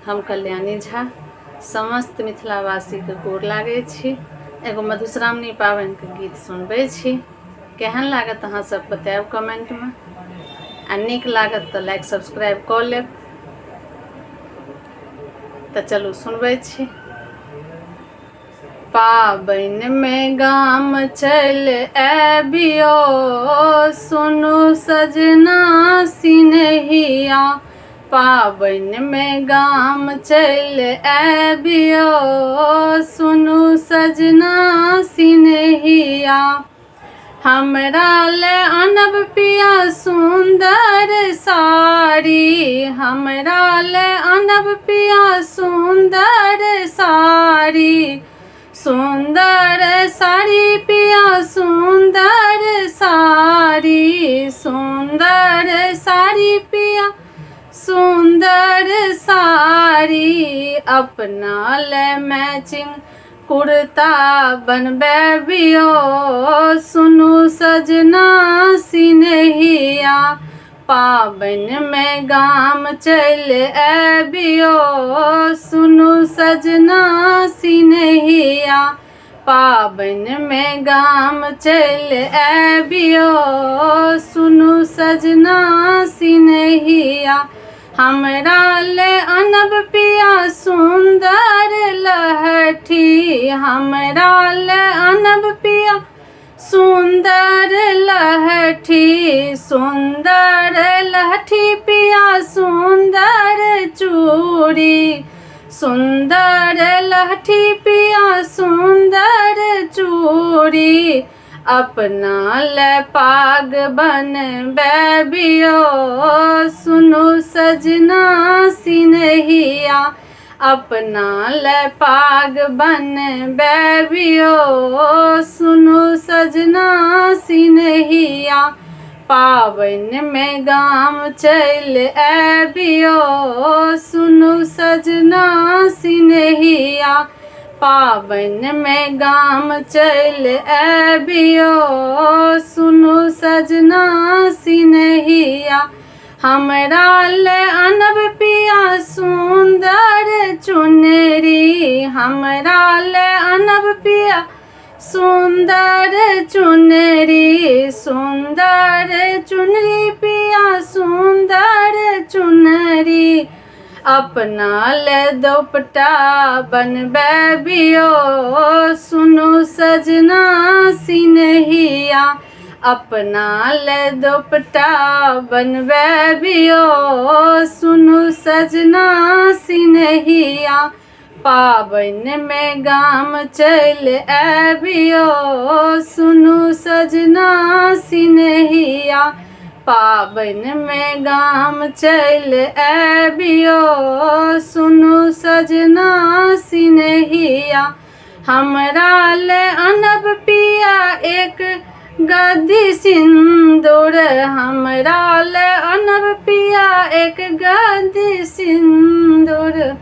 हम कल्याणी झा समस्त मिथिलावासीके गोर लागै छी। एगो मधुश्रावणी पाबनिके गीत सुनबै छी। केहन लागत अहाँ सब बतायब कमेंटमे, आ नीक लागत तऽ लाइक सब्सक्राइब कऽ लेब। तऽ चलू सुनबै छी। पाबनिमे गाम चलि आबियौ, सुनू सजना सिनेहिया। पाबनिमे गाम चलि आबियौ, सुनू सजना सिनेहिया। हमरा ले आनब पिया सुन्दर साड़ी, हमरा ले आनब पिया सुन्दर साड़ी। सुन्दर साड़ी पिया सुन्दर साड़ी, सुन्दर साड़ी पिया सुन्दर साड़ी। अपना ले मैचिंग कुर्ता बनबैबियौ, सुनू सजना सिनेहिया। पाबनिमे गाम चलि आबियौ, सुनू सजना सिनेहिया। पाबनिमे गाम चलि आबियौ, सुनू सजना सिनेहिया। हमरा ले अनब पिया सुन्दर लहठी, हमरा ले अनब पिया सुन्दर लहठी। सुन्दर लहठी पिया सुन्दर चूड़ी, सुन्दर लहठी पिया सुन्दर चूड़ी। अपना ले पाग बनबैबियौ, सुनू सजना सिनेहिया। अपना ले पाग बनबैबियौ, सुनू सजना सिनेहिया। पाबनिमे गाम चलि आबियौ, सुनू सजना सिनेहिया। पाबनिमे गाम चलि आबियौ, सुनू सजना सिनेहिया। हमरा ले अनब पिया सुन्दर चुनरी, हमरा ले अनब पिया सुन्दर चुनरी। सुन्दर चुनरी पिया सुन्दर चुनरी। अपना ले दोपटा बनबैबियौ, सुनू सजना सिनेहिया। अपना ले दोपटा बनबैबियौ, सुनू सजना सिनेहिया। पाबनिमे गाम चलि आबियौ, सुनू सजना सिनेहिया। पाबनिमे गाम चलि आबियौ, सुनू सजना सिनेहिया। हमरा ले अनब पिया एक गद्दी सिन्दूर, हमरा ले अनब पिया एक गद्दी सिन्दूर।